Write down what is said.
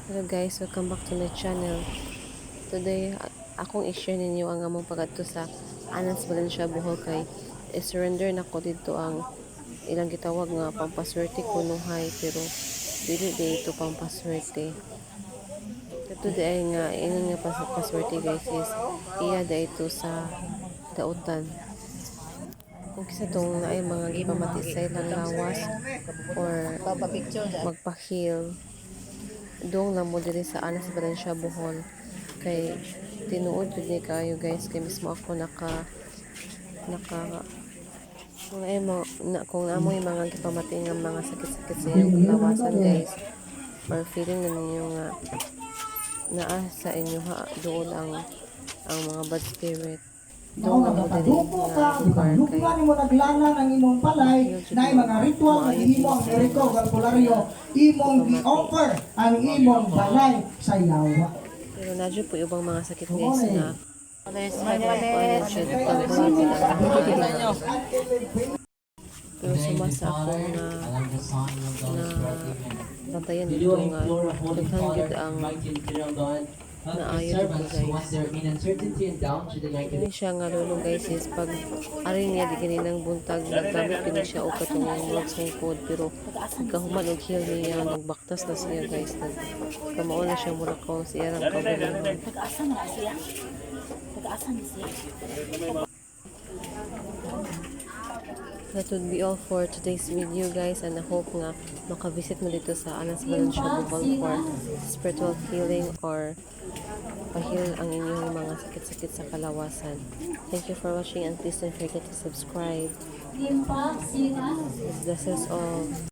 Hello guys, welcome back to my channel. Today, akong i-share ninyo ang among pagadto sa Anas Valencia, Bohol kay i-surrender nako didto ang ilang gitawag nga pampaswerte kunuhay, pero dili di ito pampaswerte. Ito di ay nga ingon nga paswerte, guys, is iya da ito sa dautan. Kung kinsa tong naay mga gipamati sa ilang lawas or magpa-heal, dong lang mo diri sa Anas Valencia, Bohol, kay tinuod jud ni kaayo, guys, kay mismo ako naka kung naay mo na, kung naa moy mga gipamati nga mga sakit-sakit sa inyong kalawasan, guys, or feeling na ninyo nga naa sa inyo ha doon ang mga bad spirit, Mao doon lang nga mo diri nakaduko nga ka, lugar bisan kay lugma nimo naglanan ang imong palay, jud na mga ritual nga maayo gihimo ang jud Jericho ug albularyo, imong gi-offer ang imong balay sa yawa. Pero na jud po ubang mga sakit, Mao guys, na nga pag jud pag pero suma sa akong nga na bantayan dito nga daghan gyud ang naayo dito, guys. Kini siya nga lolo, guys, is pag ari niya di ganinang buntag, naggamit kini siya og katong magsungkod, pero pagkahuman og heal niya, nagbaktas na siya, guys, nag kamao na siya, mura ko sa iyang kaugalingon. Taga-asa na siya? Taga-asa na siya? That would be all for today's video, guys, and I hope nga makavisit mo dito sa Anas Valencia, Bohol for spiritual healing or pa-heal ang inyong mga sakit-sakit sa kalawasan. Thank you for watching and please don't forget to subscribe. Bless us all.